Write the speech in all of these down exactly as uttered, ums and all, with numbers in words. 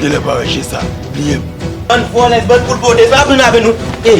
Genlè pa wè je sa. Bliye m. Bann vòlè, bann poul pote, pa vin avè nou. Ey.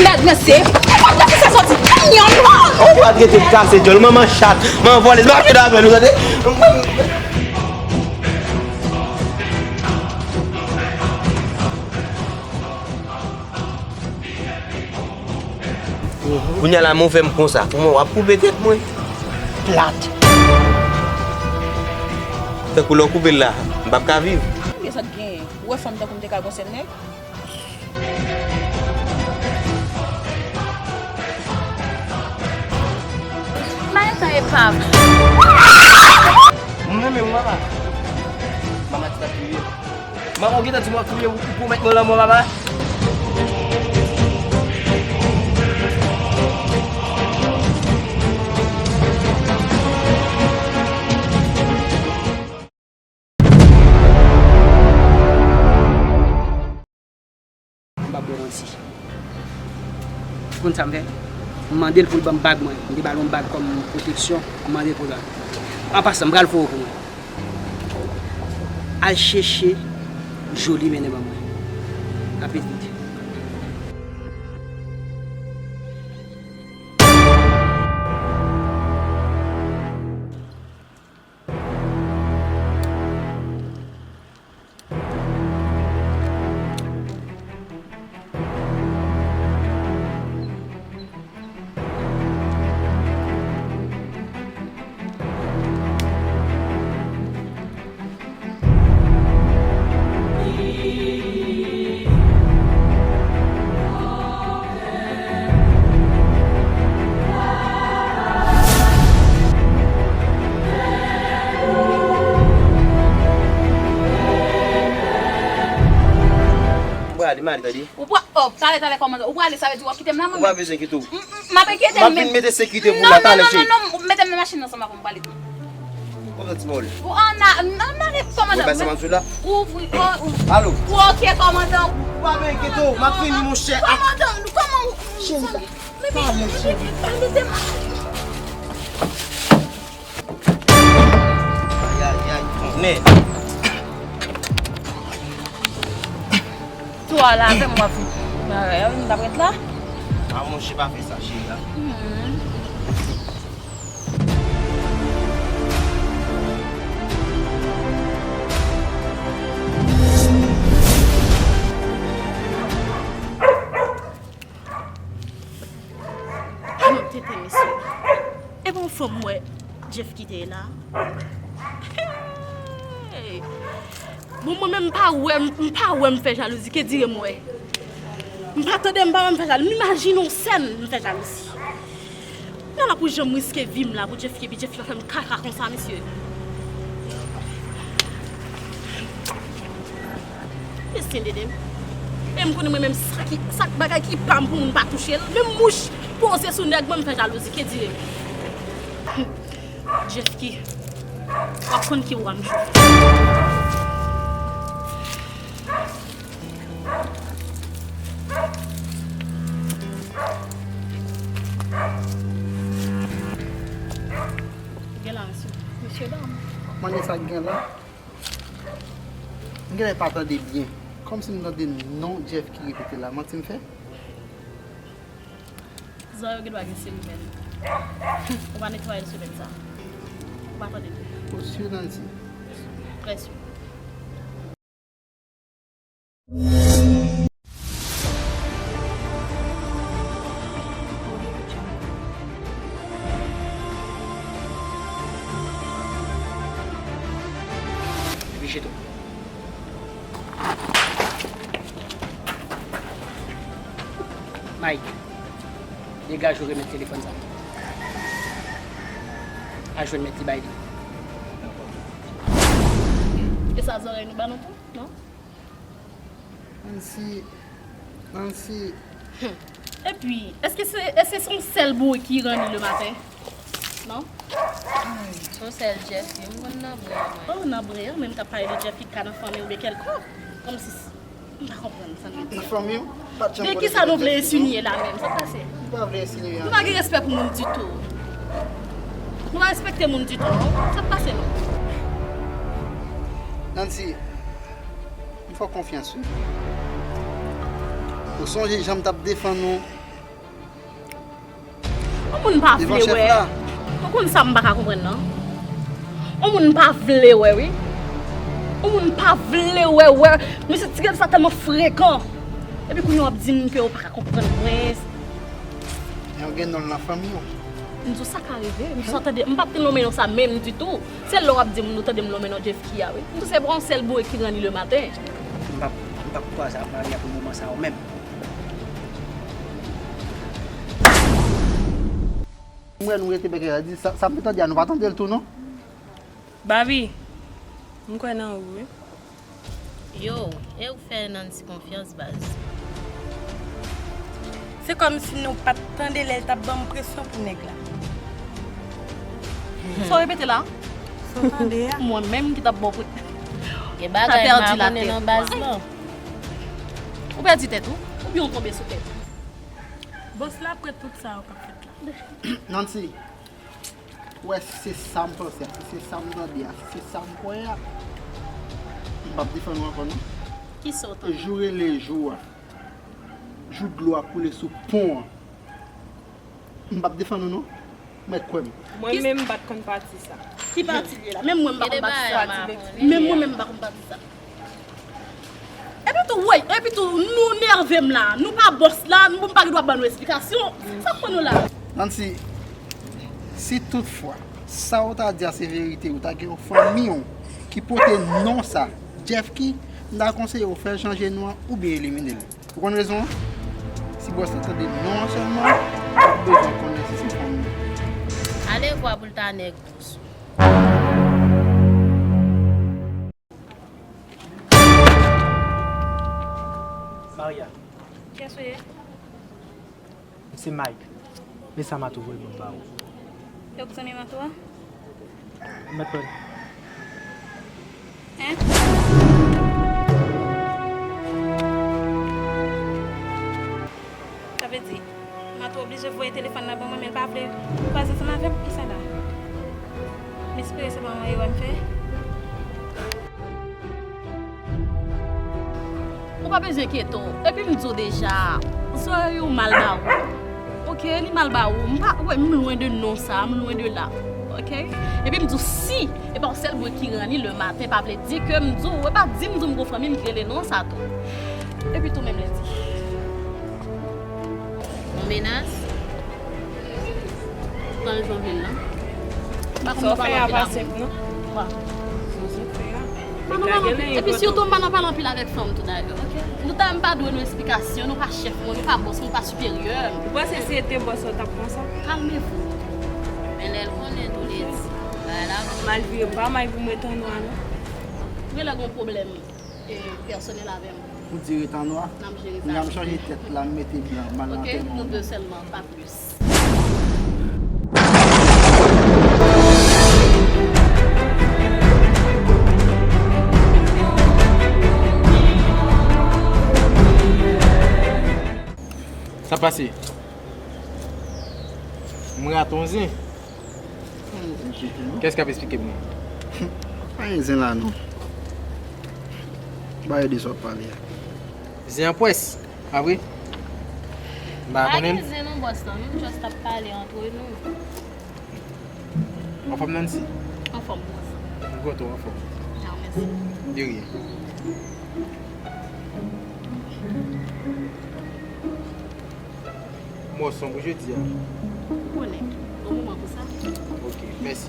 Mèd mesye, mwen pa kite sa soti. Anyon non. Ou pa trete m kase djòl, manman chat, manman vòlè, pa vin avè nou, tande? Kounye a la, men w fè m konsa. Kouman w ap koupe tèt mwen? Plat. Tankou lè w koupe l la, m p ap ka viv. Konbyen sa t genyen? Ou wè fanm tankou m te ka gon sèl nèg? M pa gen tan epav. M renmen w, mama. Mama ti t ap kriye. Mama, w gentan di m w ap touye m, ou pwomèt mwen lanmò, mama. M p ap bwè manti. Ou konn sa m fè? M mande l pou l ban m bag mwen. M te ba l yon bag kòm pwoteksyon. M mande l pou l ban m. An pasan, m pral fè w pou mwen. Al chèche Joli mennen ban mwen. Rapid vit. Ou prale, m ale, tande. Ou pra-, oh, talè, talè, kòmandan. Ou prale, sa vle di w ap kite m la, mwen menm? Ou pa bezwen kite w. M, m, m ap enkyete m menm. M ap vin mete sekirite pou w la, talè, cheri. Non, non, non, non, mete m nan machin nan ansanm avè m, m prale tou. Kòmandan Timòl. Ou ann a, ann ale, kòmandan. Ou bay sa m ap di w la? Ou, ou, ou, ou. Alo. Ou oke, kòmandan. Ou pa bezwen enkyete w, m ap vini, monchè. Kòmandan, kòman ou, cheri, talè, cheri. Talè, talè. Ay, ay, ay, tonnè. Tou a la, fè m wè pou bagay la, m t ap ret la. A, monchè, pa fè sa, cheri, a. Hmm. Alò, tete, mesye. E bon, fanm, m wè Jeff ki te la. Hey! Bon, mwen menm, m pa wè, m pa wè m fè jalouzi, ke dire m wè. M pa tande, m pa wè m fè jalouzi. M imajine yon sèn, m fè jalouzi. Kounye a la pou jan m riske vi m la, pou Jeff ki, epi Jeff la fè m kaka konsa, mesye. Mesye, dede m. E m konnen mwen menm sa ki, sa k bagay ki pa m pou moun pa touche l. Menm mouch poze sou nèg mwen, m fè jalouzi, ke dire m. Jeff ki, w ap konn ki wa m jwe. Gen la, mesye. Mesye dam. Mande sa k gen la. M genlè pa tande byen. Kòmsi m tande non Jeff ki repete la. Manti m fè? Zò yo gendwa gen seli menm. Ou pa netwaye l semèn sa. Ou pa tande byen. Ou si, Nancy? Trè si. Epi chita. Mike, degaje w remèt telefòn sa. Al jwenn mèt li, bay li. E sa zòrèy nou ba nou tou, non? Nancy, Nancy. Epi, èske se, èske se yon sèl bourik ki ranni le maten? Non? Se yon sèl Jeff, wi, m konn nan brè a, mwen. Oh, nan brè a, men m t ap pale de Jeff ki ka nan fanmi oubyen kèlkonk. Kòmsi, m pa konprann sa non plis. Nan fanmi w, pa t janm konnen. De kisa nou vle ensinye la menm? Sa k pase? M pa vle ensinye anyen. Nou pa gen respè pou moun ditou. Nou pa respekte moun ditou, non? Sa k pase, non? Nancy, Fè w konfyans, wi. Ou sonje jan m t ap defann ou. Yon moun pa vle wè. Ou konn sa m pa ka konprann nan? Yon moun pa vle wè, wi. Yon moun pa vle wè, wè. Mesye, ti grenn sa tèlman frekan. Epi kounye a w ap di m ke w pa ka konprann mwen. Yon gen non nan fanmi w. M di w sa ka rive. M di w sa tande, m p ap te nonmen non sa menm ditou. Se lè w ap di m nou tande m nonmen non Jeffky a, wi. M di w se pa yon sèl boure ki ranni le maten. M p ap, m p ap kwaze ak Maria pou moman sa yo menm. M wè nou rete bèk la di, sa, sa m te tande a, nou pa tande l tou, non? Babi, m kwè nan ou, wi. Yo, e ou fè Nancy konfyans, baz? Se kòmsi nou pa t tande lè l t ap ban m presyon pou nèg la. Sa w repete la? Sa w tande a? Mwen menm ki t ap ba w pre-, Gen bagay m pa konnen nan baz, non. Ou pèdi tèt ou? Oubyen ou tonbe sou tèt ou? Bòs la prè tout sa yo k ap fèt la. Nancy, ou wè, si se sa m panse a, si se sa m tande a, si se sa m kwè a, m p ap defann ou ankò, non. Kisa w tande? Jou rele jou a, jou dlo ap koule sou pon an, m p ap defann ou, non. Mèt kwè m. Mwen menm, m pa t konn pati sa. Ki pati li ye la? Menm mwen, m pa konn pati sa. Menm mwen menm, m pa konn pati sa. Epi tou, woy, epi tou, nou nève m la. Nou pa bòs la, nou pa gen dwa ban nou esplikasyon. Sa k pran nou la? Nancy, si toutfwa sa ou ta di a se verite, ou ta gen yon fanmi w ki pote non sa, Jeffky, m ta konseye w fè l chanje non an oubyen elimine l. Ou konn rezon an? Si bòs la tande non an sèlman, l ap bezwen konnen si se fanmi w. Ale vwa pou l ta nèg dous. Maria. Kiyès ou ye? M se Mike. Men sa Mato voye pou m ba ou. E w k zanmi Mato a? M mèt pran. Hein? Sa vle di, Mato oblije voye telefòn nan ban mwen, men l pa vle kwaze ansanm avè m? Kisa la? M espere se pa yon erè m fè. Ou pa bezwen enkyete w. Epi m di w deja, zòrèy ou mal ba ou. Oke, li mal ba ou. M pa, wè, m lwen de non sa, m lwen de la. Oke? Epi m di w si e pa yon sèl bri ki ranni le maten, pa vle di ke m di w, e pa di m di w m gon fanmi m ki rele non sa tou. Epi tou menm lè di. Yon menas? Tan l jan vin lan. Sa w fè a pa senp, non. Epi sitou m pa nan pale anpil avèk fanm tou dayè, oke? Nou ta, m pa dwe nou esplikasyon, nou pa chèf mwen, nou pa bòs mwen, nou pa siperyè m. Ou panse si se te bòs ou t ap pran sa? Kalme vou. Men lè l konnen tou li di, bagay la bon. M al vire pa may pou m ret an nwa, non. Genlè gon pwoblèm, e, pèsonèl avè m. Ou di ret an nwa? N ap jere sa. Kounye a m chanje tèt la, m mete blan, m al nan antèman. Oke, nou de sèlman, pa plis. Sa pase? M rate yon zen. Kès k ap esplike m li? Pa gen zen la non. Ba yo de sa w ap pale a. Zen an pwès, pa vre? M pa konnen l. Pa gen zen non, bòs lan. Nou just ap pale antre nou. Anfòm, Nancy? Anfòm, bòs. M kontan w anfòm. Ah, mèsi. De rien. Mò sonm pou jodi a. Ou konnen, gon moman pou sa. Ok, mèsi.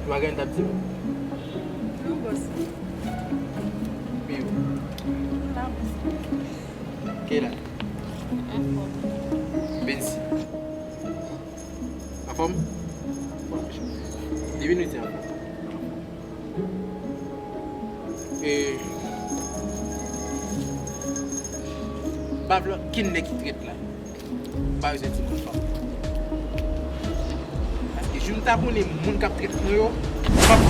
Ou pa gen anyen t ap di m? Non, bòs. Wi, wi. La, bòs. Kèla? Anfòm. Bensi. Anfòm? Bon, depi nou di anfòm. E, m pa vle okenn nèg ki trèt la. M pa bezwen timoun fanm. Paske jou m ta konnen moun k ap trèt mwen yo, m p ap